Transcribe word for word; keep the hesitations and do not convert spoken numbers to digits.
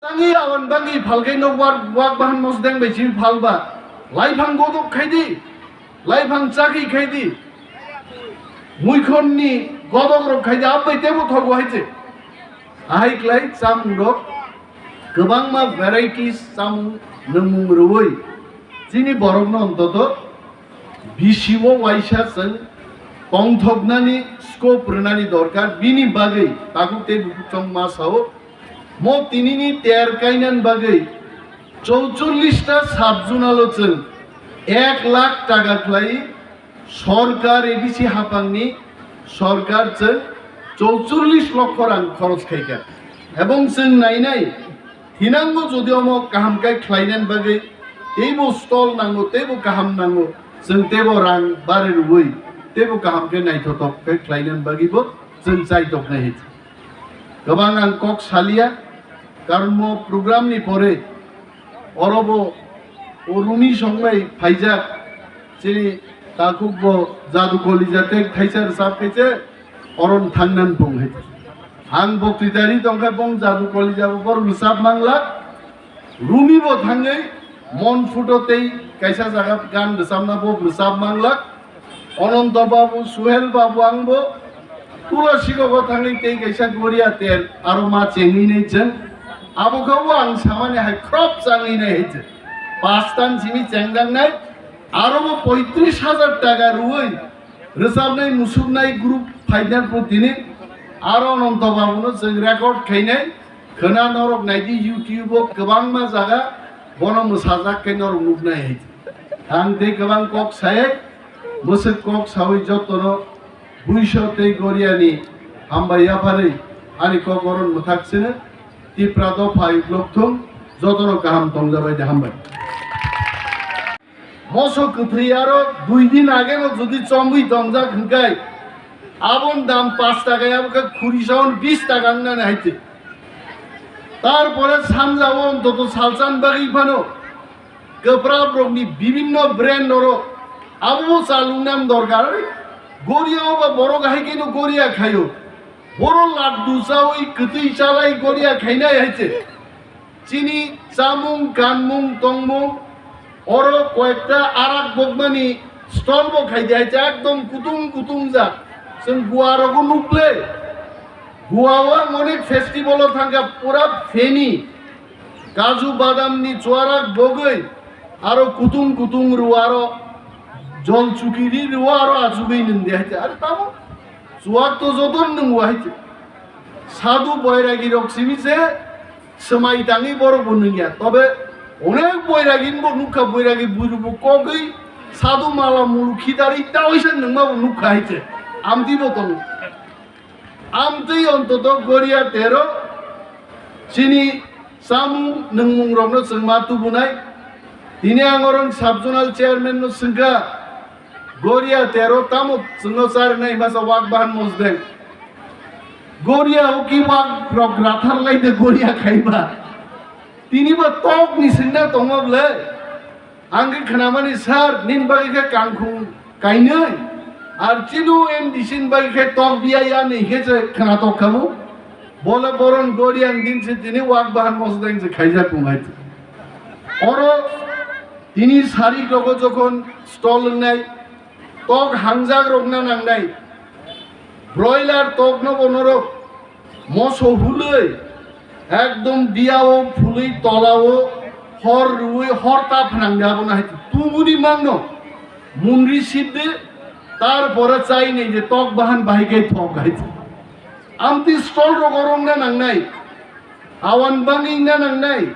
Tangi awan bangi phalkai no wak, wak bahan mosdeng bai chini phalba. Laiphang godok khaidi, laiphang chakhi khaidi. Muikhon ni godok rok khaidi, abai tebo thogo hai je. Ahai klai chamung rok, kwbangma varieties chamung nwngmung rwui. Chini borok no ontoto bisi o waisa chwng tongthoknani scope rwnani dorkar, bini bagwi takhuk tei bukhuk chongma sao. Mo tinini ter kainan bagwi chouchollish ta sub zonal o chwng ek lakh taka khlai sorkar, A D C hapangni sorkar chwng chouchollish lokho rang khoros khaikha. Ebong chwng nainai thinango jodi omo kaham khe khlainani bagwi teibo stall nango, teibo kaham nango, chwng teibo rang bari rwui teibo kaham khe naithotok khe khlainani bagwibo chwng chaitoknai hai. Kwbang ang kok saliya, karon mo program ni pore oro bo o Rumi song bai phaijak, chini takhuk bo Jadu Kolija tei thaisa rwchap khe se oron thangnan bung hai. Ang boktwitari tongkha bong Jadu Kolija bo bor rwchap manglak. Rumi bo thangwi Mon Photo tei kaisa jaga gan rwchapna bo rwchap manglak. Ononto Babu, Suhel Babu, ang bo Tulasi Gogo thangwi tei kaisa Goria ter aro ma chengwi nei chwng. Abo khe bo ang samani hai khrop changwi nai hai chwng. Pastan simi chengdang nai aro bo poitris hajar taka rwui rwchapnai musuknai group phainai bo tini aro Ononto Babu no chwng record khainai. Khwna norok naidi YouTube o kwbangma jaga bono mwsajak khe norok nuknai hai. Ang tei kwbang kok sayai, mwswk kok saui jotono buiso tei Goria ni hambai yapharwi ani kok oron mwthak sino Tipra dopha yuklok thung, jotono kaham tongjabai de hambai. Moso kwthwi aro dui din age no jodi chongwi tongjak hwnkhe aboni dam paanch taka, abo khe khuri saon bis taka wngnani hai twi. Tarpore sanja o ontoto salsan bagwi phano kwpra borokni bibinno brand norok abo bo chalungnani dorkar. Goria o ba borok hai khe no Goria khaio. Boro laddu chawi kwtwi chalai Goria khainai hai twi. Chini chamung, kanmung, tongmung, oro koyekta arak bokmani stall bo khaidi hai, ekdom kutung kutung jak. Chwng Goa rogo nukle, Goa o ang onek festival o thangkha, pura feni, kaju badam ni chuarak bogwi, aro kutung kutung rwo, aro jol chukiri rwo, aro achugwi nwng di hai, are tamo chuak to joto nwng o hai. Sadhu boiragi rok simi se swmai tangwi borok bo nungya. Tobe onek boiragi bo nukha, boiragi buirubo kogwi sadhu mala mulu khidarwi taoisa nungma bo nukha hai se. Amtwi bo tongo. Amtwi ontoto Goria tero chini samung nungmung rokno chwng ma tubunai. Tini ang orong sub zonal chairman no swngkha. Goria tero tamo chwngno charinai masa wak bahan mosdeng. Goria o ki wak rok rathar lai de Goria khaiba. Tini bo tok ni singna tongma ble. Ang khe khnamani sir, nin bagwi khe kangkhung kainwi. Ar chini M D C ni bagwi khe tok biya ya ni khe se khna tok khamu. Bole boron Goria ang din se tini wak bahan mosdeng se khaijak tonglai. Oro tini sari rogo jokhon stall wngnai, tok hangjak rokna nangnai. Broiler tokno bo norok moso hulwi ekdom biyao phulwi tolao hor rwui hor ta phnangya abono hai tubuni mangno munri sibde, tarpore chainai je tok bahan bahai khe thok hai. Amtwi stall rogo rongna nangnai, awan bangwi wngna nangnai.